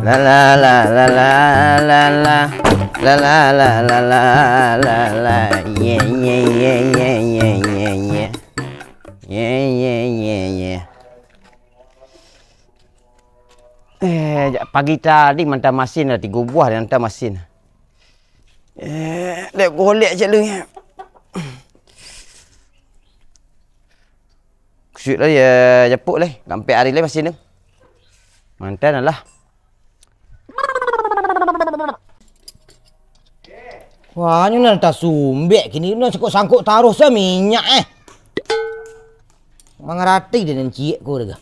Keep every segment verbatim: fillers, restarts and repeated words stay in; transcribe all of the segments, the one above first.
La la la la la la la. La la la la la la la. Ye ye ye ye ye ye ye. Ye ye ye ye. Eh, jak pagi tadi manta masin lah, tigo buah dianta masin. Eh, dek golek je lu. Kusuik lah ya, japuk lah. Gampek hari lah masin tu. Mantan lah. Wah, nyo nan tasumbek kini, nan sangkok-sangkok taruih sa minyak, eh. Mangarati dek nan ciek ko dek.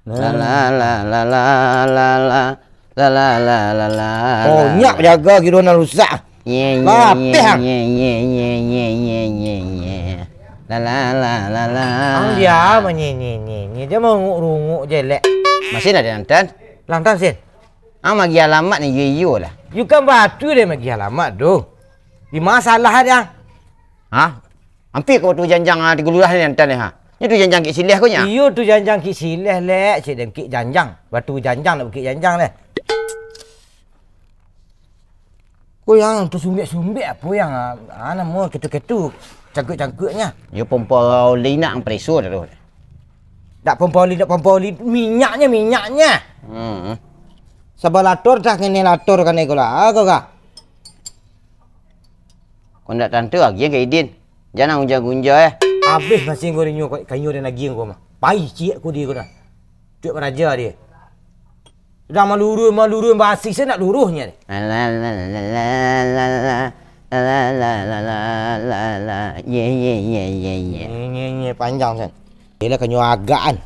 La la la la la la la. La la la la la la. Oh, nyak jaga kiro nan rusak. Ye, ye, Lapeh, ye, ang. Ye, ye, ye, ye, ye, ye, ye. La la la la la. Ang dia mah nye, nye, nye, nye. Dia mah runguk-runguk je, lek. Masih ada lantan? Lantan, Sin. Ang magi alamat ni, iyo, iyo lah. Yu kan batu dia magi alamat tu. Di masalah dia? Hah? Ampia ka batu janjang, ah, tigo lurah ni, lantan ni, ha. Nyo tu janjang Kik Sileh ko nya? Iyo, tu janjang Kik Sileh, lek. Cik Dengkik janjang. Batu janjang nak bukik janjang, leh. Ko yang tasumbek-sumbek apo yang, ah, namo ketu-ketu, cangkuik-cangkuiknyo? Yo, pompa oli nak ang preso dah tu. Dak pompa oli, dak pompa oli, minyaknyo, minyaknyo. Hmm. Sabalator tah kene lator kane ko lah, ko kah? Ko ndak tantu agiah ka Idin. Jan ang gunja-gunja, eh. Abih masin gorengnyo ka inyo den agiah ko mah. Pai ciek ko dia ko dah. Cuek baraja dia. Dah malurun, malurun, basi se nak luruhnyo deh. La, la, la, la, la, la, la, la, la, la, la, la, la, la, la. Ye, ye, ye, ye, ye. Nye, nye, nye, panjang, San. Yelah, kanyo agak, an.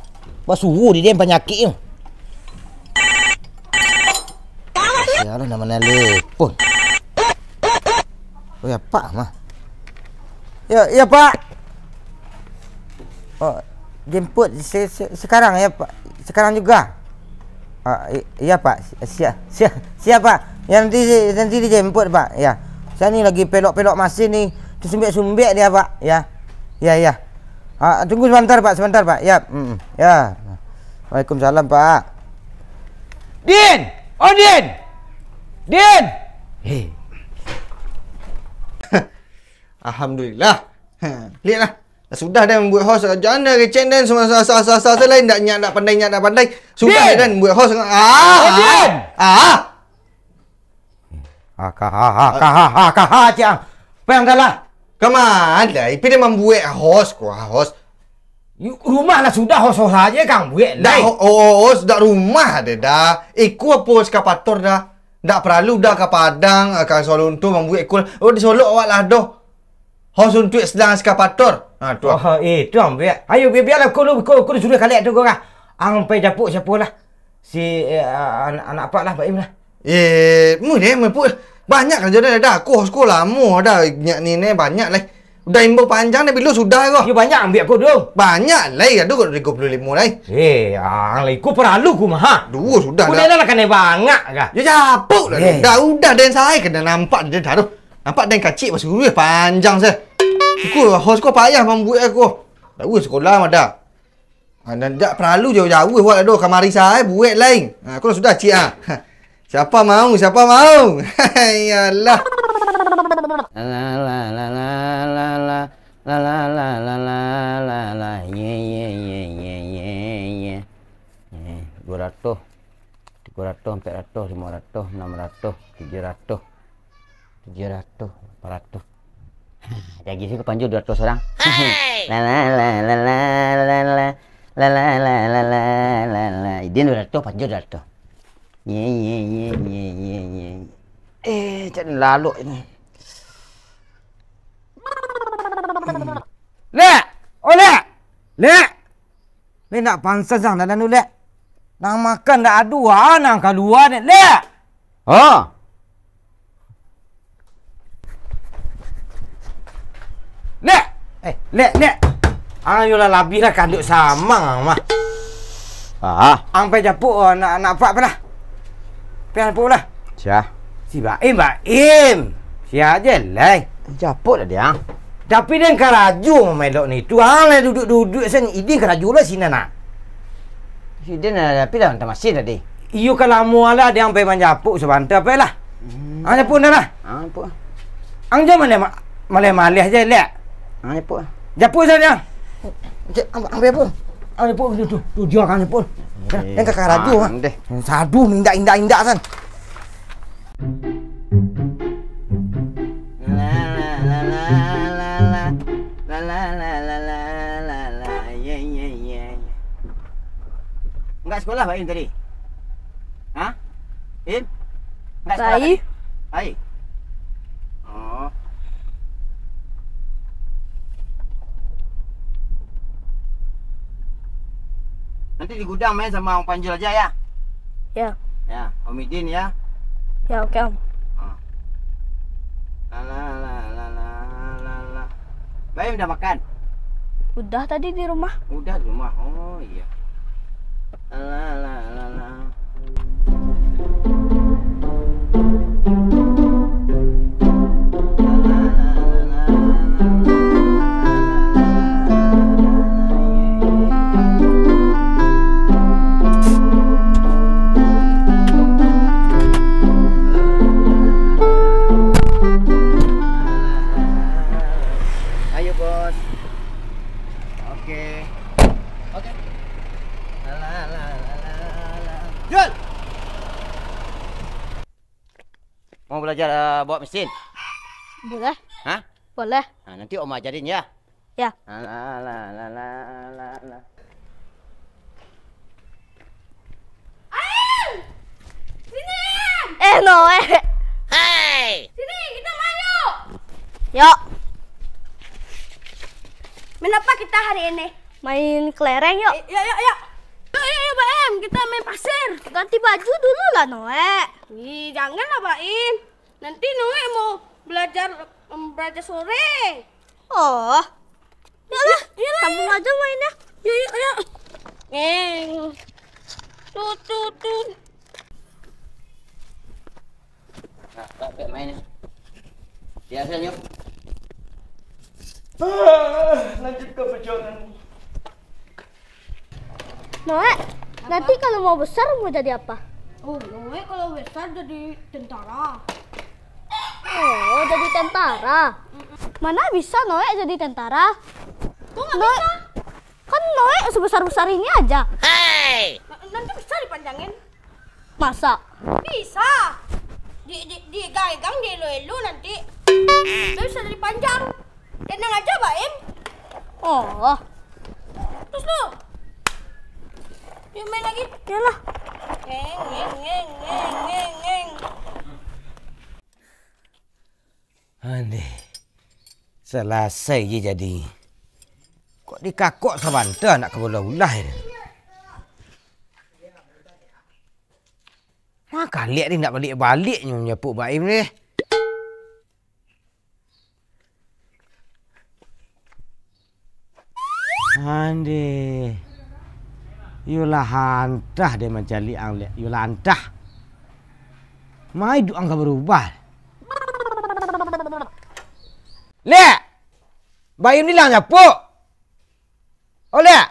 Basuruh di den panyakik tu. Sialah, nama nelepon. Oh, ya, Pak, mah. Ya, ya, Pak. Oh, jemput se-, se-, sekarang ya, Pak. Sekarang juga. Ah, i-, iya, Pak. Si-, siap, siap, siap, Pak. Ya, nanti, nanti dijemput, Pak. Ya. Saya ni lagi pelok-pelok masin ni. Tersumbek-sumbek dia, Pak. Ya. Ya, ya. Ah, tunggu sebentar, Pak. Sebentar, Pak. Ya. Mm, ya. Waalaikumsalam, Pak. Din! Oh, Din! Din! Hei. Alhamdulillah. Ha, lieklah. Dah sudah dah mambuek hos. Jan dah kecek dah, semua asal-asal saja lah, indak nyak, indak pandai, nyak, indak pandai. Sudah dah mambuek hos. Ah, ah, ah. Akaha, akaha, akaha, ciang. Payang dah lah. Kama lai, pi dah mambuek hos ko, hos. Rumah lah sudah, hos-hos aja kang buek lai. Dah ho-, hos, dak rumah ado dah. Iko apo eskavator dah. Dak paralu dah ka Padang, ka Solonto mambuek iko. Oh, di Solok awak lah doh. Hos untuak sadang eskavator. Ha, tu. Oh, eh, tu ambiak. Ayo, bia-, bialah ko lu, ko, ko disuruah kalek tu ko kah. Ang pai japuk siapo lah. Si, eh, anak, anak apak lah, Pak Im lah. Eh, mu ni, mu pun banyak karajo dah, dah. Ko, ko lamo dah, nyak ni, ni, banyak lah. Udah imbau panjang dah, bilo sudah ko. Yo, banyak ambiak ko tu. Banyak lah, ado ko tigo puluah limo lah. Eh, ang lah, ko paralu ko mah, ha? Duo sudah dah. Ko dah lah kanai bangak kah? Yo, japuk lah. Eh. Dah, udah den sae kena nampak den taruh. Nampak den kacik basuruah panjang se. Iko hos ko payah mambuek ko. Dak usah sekolah mah dah. Ha, nan dak paralu jauah-jauah buek dah doh, kamari sae buek lai. Ha, ko lah sudah ciek ah. Siapa mau, siapa mau? Iyalah. La la la la la la la. La la la la la la la. Ye ye ye ye ye ye. Eh, duo ratuih. Tigo ratuih, ampek ratuih, limo ratuih, anam ratuih, tujuah ratuih, tujuah ratuih, lapan ratuih. Ha, jadi siko panjo duo ratuih surang. Hei! La, la, la, la, la, la, la. La, la, la, la, la, la, la. Idin duo ratuih, panjo duo ratuih. Ye, ye, ye, ye, ye, ye. Eh, cak lalok ini. Lek! Oh, Lek! Lek! Lek, nak pansan sang dalam tu, Lek. Nang makan dak ado, ah, nang kalua ni, Lek. Ha. Lek. Eh, Lek, Lek. Ah, yolah, labiah lah kanduk samang, ah, mah. Ah. Ang pai japuk, oh, nak, nak apak apalah. Pai japuk lah. Sia? Si Baim, Baim. Sia aja lai. Japuk lah dia. Tapi den karajo mamelok ni. Tu ang lah duduak-duduak sen, idin karajo lah sinan nah. Idin lah, tapi lah antah masin tadi. Iyo ka lamo lah, dek ang pai manjapuik sabanta, pai lah. Hmm. Ang japuik dah lah. Ah, japuik. Ang jan maleh, maleh-maleh se, Lek. Ah, japuik. Japuik sajo. Cek, ang, ang pai japuik. Ang japuik tu, tu, tu, dio ang japuik. Eh, jan ka karaju, ah, ah. Deh. Sadu, indak, indak, indak, san. La, la, la, la, la, la. La, la, la, la, la, la, la. Ye, ye, ye, ye. Nggak sekolah, Baim, tadi? Hah? Im? Nggak sekolah tadi? Baik. Baik. Oh. Nanti di gudang main sama Om Panjul aja, ya? Ya. Ya, Om Idin, ya. Ya, oke, Om. Ah. Alah, alah, alah, alah, alah, alah. Baim udah makan? Udah tadi di rumah. Udah di rumah. Oh, iya. Alah, alah, alah, alah. Ayo, Bos. Oke. Oke. Alah, alah, alah, alah, alah. Jul! Mau belajar, eh, bawa mesin? Boleh. Hah? Boleh. Nah, nanti Om ajarin, ya. Ya. Alah, alah, alah, alah, alah. Aim! Sini, Aim! Eh, Noe. Hei! Sini, kita main yuk! Yuk. Main apa kita hari ini? Main kelereng yuk. Eh, yuk, yuk, yuk. Yuk, yuk, yuk, Baim, kita main pasir. Ganti baju dulu lah, Noe. Ih, janganlah, Baim. Nanti Noe mau belajar, em, belajar sore. Oh. Yalah, yalah, sambung aja mainnya. Yuk, yuk, yuk. Ngeng. Tut, tut, tut. Nah, tak, tak main ni. Biasa, yuk. Ah, lanjutkan perjuangan. Noe, apa? Nanti kalau mau besar mau jadi apa? Oh, Noe kalau besar jadi tentara. Oh, jadi tentara. Mm-mm. Mana bisa Noe jadi tentara? Kok nggak bisa? Kan Noe sebesar-besar ini aja. Hei! Na-, nanti bisa dipanjangin. Masa? Bisa. Di, di, digang-igang, dielo-elo nanti. Bisa jadi panjang. Tenang aja, Baim. Oh. Terus lu. Yuk main lagi. Yalah. Ngeng, ngeng, ngeng, ngeng, ngeng, ngeng. Andeh. Salasai je jadi. Kok dikakok sabanta nak ka bola ulah je. Mah kaliak ni ndak baliak-baliaknyo manyapuik Baim ni. Andeh. Yo lah antah deh mancaliak ang Lek. Yo lah antah. Mah iduik ang ka barubah. Lek! Baim ni lah nyapuik. Oh, Lek!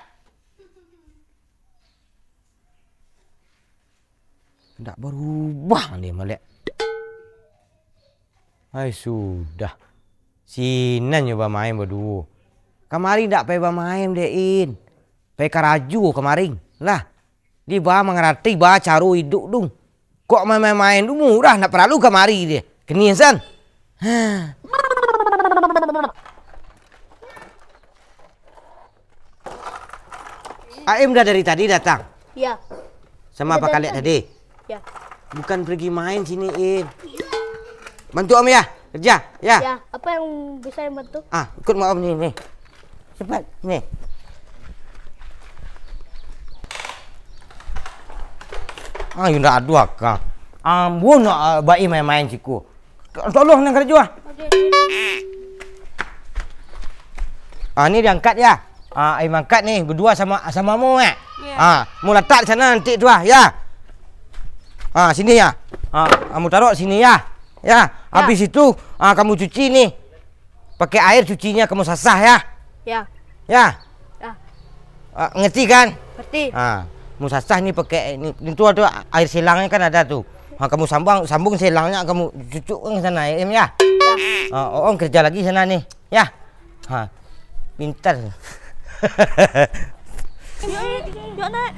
Ndak barubah deh, Malek. Ai, sudah. Sinan nyo bamain baduo. Kamari ndak pai bamain, dek, In. Pai karajo kamari. Lah, di ba mangarati ba caro iduik tu. Kok main-main tu murah, ndak paralu kamari deh. Kenian san. Hah. Aim dah dari tadi datang? Ya. Sama Pak Kalek tadi? Ya. Bukan pergi main sini, Im. Bantu Om ya, kerja, ya. Ya, apa yang bisa yang bantu? Ah, ikut mak Om ni, ni. Cepat, ni. Ah, yo ndak ado akang. Ambo nak, ah, bae main-main siko. Tolong nan karajo ah. Ah, ni diangkat ya. Ah, ai mangkat ni, baduo samo, samo ambo, eh. Iya. Ah, ambo latak di sinan nanti tu ah, ya. Ah, sini ya. Ah, ambo taruh sini ya. Ya, habis itu, ah, kamu cuci ni. Pakai air cucinya kamu sasah ya. Ya. Ya. Ya. Ah, ngerti kan? Ngerti. Ah. Kamu sasah ni pakai ni, itu ada air silangnyo kan ada tu. Ha, kamu sambung, sambung silangnyo, kamu cucukkan ke sana, Em, ya. Ya. Ha, Oom kerja lagi sana ni, ya. Ha, pintar. Yo, yo, yo, nak.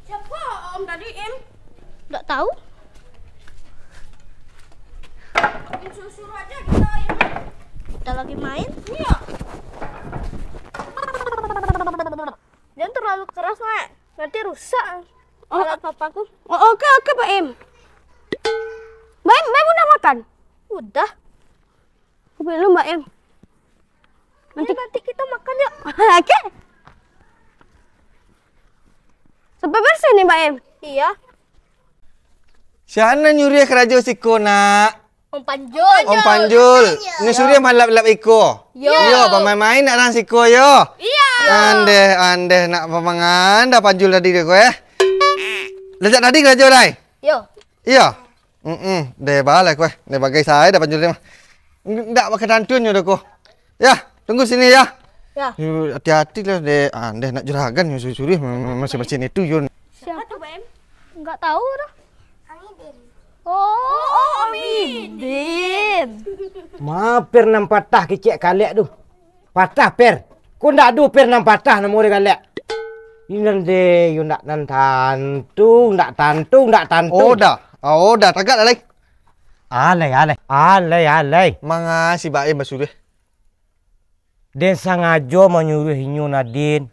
Siapa Om tadi, Em? Nggak tahu. Suruh-suruh aja kita ini. Kita lagi main. Iya. Jangan terlalu keras, Mak. Nanti rusak Oh. alat papaku. Oh, oke, oke, Mbak Em. Mbak Em, Mbak Em udah makan? Udah. Belum, Mbak Em. Nanti Ini nanti kita makan yuk. Oke. Sampai bersih nih, Mbak Em. Iya. Siapa nyuruh karajo siko, nak? Om Panjul. Om Panjul, nyo suruah malap-lap iko. Yo. Yo, pamain-main nak rang siko yo. Iya. Andeh, andeh nak pamangan dah Panjul tadi deh ko eh. Lejak tadi karajo dai? Yo. Iyo. Mm-mm, deh balai ko eh. Deh bagai sae dah Panjul deh mah. Ndak bakatantun nyo deh ko. Ya, tunggu sini ya. Ya. Yo, hati-hati lah deh. Andeh nak juragan yo suri-suri masih-masih itu yo. Siapa tu, Bem? Enggak tahu dah. Oh, Om Idin. Ma per nan patah kecek kalek tu. Patah per. Ko ndak ado per nan patah namo dek kalek. Ini nan de, yo ndak nan tantu, ndak tantu, ndak tantu. Oh dah. Oh dah, tagak lah lai. Alai, alai. Alai, alai. Manga si Baim basuruah. Den sangajo manyuruah inyo Nadin,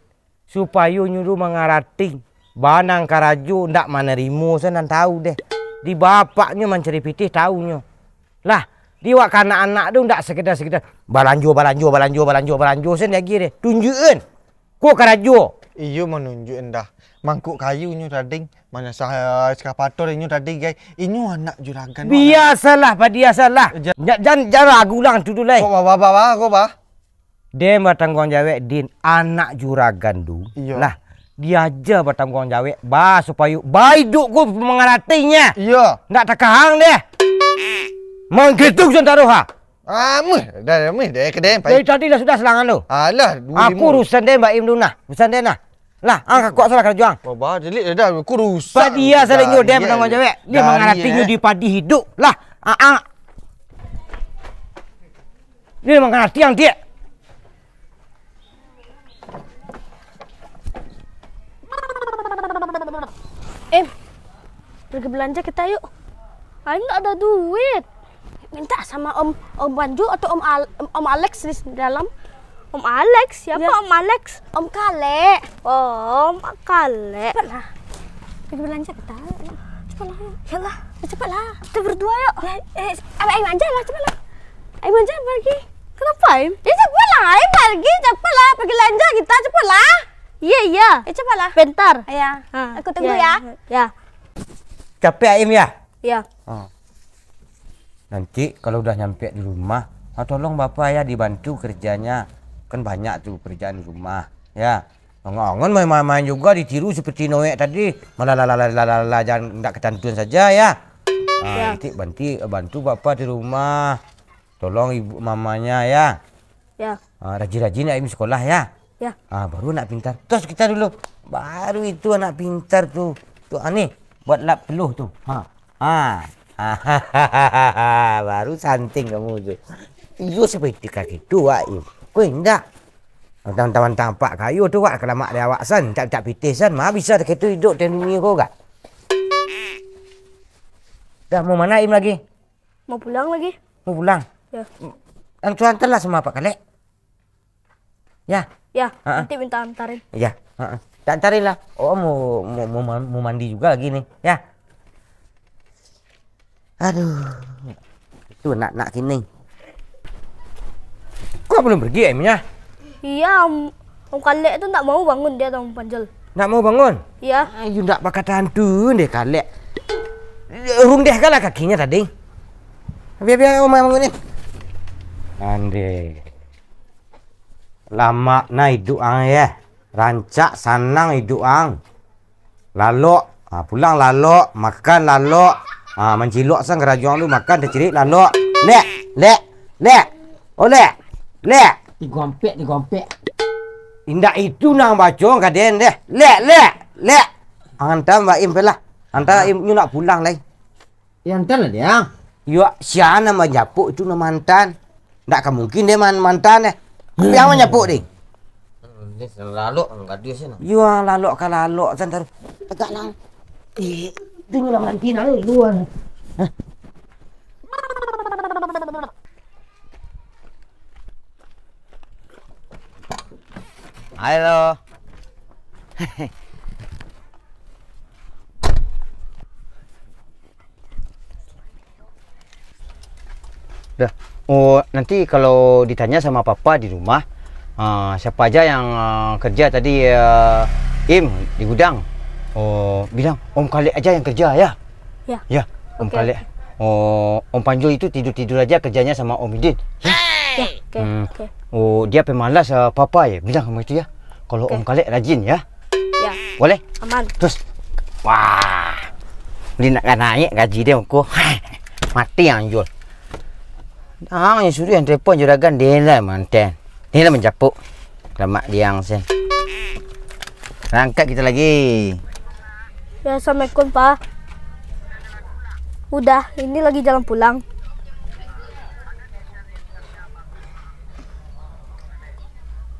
supayo inyo tu mangarati, ba nan karajo ndak manarimo se nan tau deh. Di bapaknyo mancari pitih taunyo. Lah, di wak kanak-anak tu ndak sakadar-sakadar balanjo, balanjo, balanjo, balanjo, balanjo se lagi deh. Tunjuakan. Ko karajo. Iyo manunjuak indak. Mangkuk kayu inyo tadi, manyasah, eh, eskavator inyo tadi, gai. Inyo anak juragan. Biasalah, padiah salah. Ja- Jan, jan ragu lah tu dulu, lai. Kok ba, ba, ba, ba, kok ba? Den batangguang jawek, Din, anak juragan tu. Iyo. Lah, diaja batangguang jawek, ba, supayo, ba iduik ko mangaratinyo. Iyo. Ndak takahang deh. Mangkitu santaro ha. Ah, meh, dah, meh, dah, kedai, pai. Dari tadi lah sudah selangan tu. Alah, dua Aku limo. Urusan deh, Mbak Im tu nah. Urusan deh nah. Lah, ang kakok salah karajo ang. Baba, jelik dah, aku rusak. Padi ya salah nyo deh, eh. Penanggung jawab. Dia mangarati nyo di padi hidup. Lah, ah, ah. Dia mangarati ang, Dik. Eh, pergi belanja kita yuk. Ai, nggak ada duit. Minta sama Om, Om Banju atau Om Al-, Om Alex di dalam. Om Alex? Siapa Ya. Om Alex? Om Kalek. Oh, Om Kalek. Cepatlah. Pergi belanja kita. Cepatlah, yuk. Yalah. Ya, cepatlah. Kita berdua, yuk. Ya, eh, Abang Aim aja lah, cepatlah. Aim aja pergi. Kenapa, Aim? Ya, cepatlah, Aim pergi, cepatlah. Pergi belanja kita, cepatlah. Iya, iya. Eh, cepatlah. Bentar. Ya. Ha, Aku tunggu ya, ya. Ya. Capek, Aim, ya? Ya. Ha. Nanti kalau udah nyampe di rumah, ha, tolong Bapak ya dibantu kerjanya. Kan banyak tu kerjaan di rumah, ya. Jangan main-main juga ditiru seperti Noek tadi. Malah la la la la la la, jangan ndak ketantuan saja ya. Ha, Ya. nanti bantu, bantu Bapak di rumah. Tolong ibu mamanya ya. Ya. Ha, rajin-rajin nak pergi sekolah ya. Ya. Ha, baru anak pintar. Tos kita dulu. Baru itu anak pintar tu. Tu, ha, ni, buat lap peluh tu. Ha. Ha. Baru santing kamu tu. Iyo seperti kaki tu, Wak. Kau indak. Taman-taman tampak kayu tu, Wak. Kelamak di awak san, tak tak pitih san. Ma bisa tak itu hidup di dunia kau, gak? Dah mau mana Im lagi? Mau pulang lagi. Mau pulang? Ya. Langsung antarlah sama Pak Kalek. Ya. Ya, Ha-ha. nanti minta antarin. Ya. Ha-ha. Tak antarin lah. Oh, mau, mau, mau, mau mandi juga lagi nih. Ya. Aduh. Itu nak-nak kini. Kok belum pergi, Aimnya? Iya, Om, Om Kalek tu ndak mau bangun dia, Om Panjul. Ndak mau bangun? Iya. Ah, you ndak bakatantun deh, Kalek. Rundehkanlah kakinya tadi. Bia, bia, Om, Om, ni. Ande. Lamak na iduik ang, yeh. Rancak, sanang iduik ang. Lalok, ha, pulang lalok, makan lalok. Ha, mancilok san karajo ang tu, makan tacirik lalok. Lek, lek, lek. Oh, lek. Lek. Tigo ampek, tigo ampek. Indak itu nan baco ka den deh. Lek, lek, lek. Anta Mbak Im lah. Anta Im nyo nak pulang lai. Yo, antan lah, Diang. Yo, sia nan manjapuk itu nan mantan. Ndak ka mungkin deh man-, mantan deh. Tapi ang manjapuk deh. Hmm, ni lalok, ang gadis ni. Yo, lalok ka lalok, san taruih. Tegak lang. Eh, itu nyo lah manti nah, luar. Hah? Halo. Dah. Oh, nanti kalau ditanya sama papa di rumah, ah, siapa aja yang, ah, kerja tadi, ah, Im, di gudang? Oh, bilang Om Kalek aja yang kerja, ya? Ya. Ya, Om Oke, Kalek. oke. Oh, Om Panjul itu tidur-tidur aja kerjanya sama Om Idin. Ya? Ya, oke, Hmm. oke. Oh, dia pemalas, ah, papa ya? Bilang sama itu ya. Kalau Oke. Om Kalek rajin ya. Ya. Boleh? Aman. Terus. Wah. Dia nak naik gaji dia, Ungku. Mati Anjul. Ang yang suruh yang telepon juragan, dia lah manten. Dia lah manjapuk. Lamak Diang sen. Berangkat kita lagi. Ya, assalamualaikum, Pak. Udah, ini lagi jalan pulang.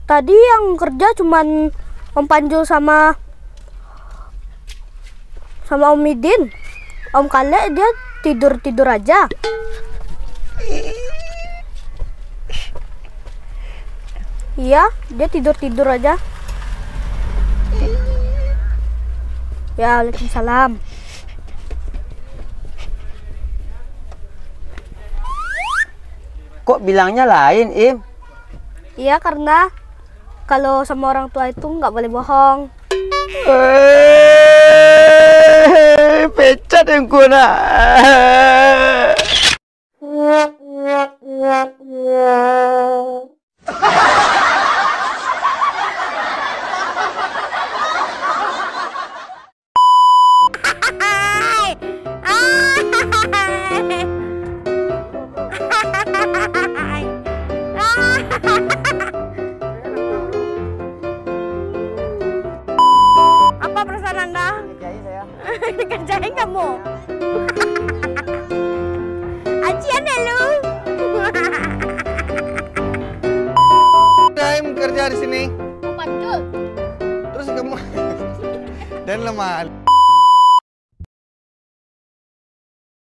Tadi yang kerja cuman Om Panjul sama, sama Om Idin. Om Kalek dia tidur-tidur aja. Iya, dia tidur-tidur aja. Ya, waalaikumsalam. Kok bilangnya lain, Im? Iya, karena kalau sama orang tua itu nggak boleh bohong. Eh, pecat yang kau nak. Apa perasaan Anda? Dikerjain kamu. Acian deh lu. Time kerja di sini. Empat jam. Terus kamu dan lemah.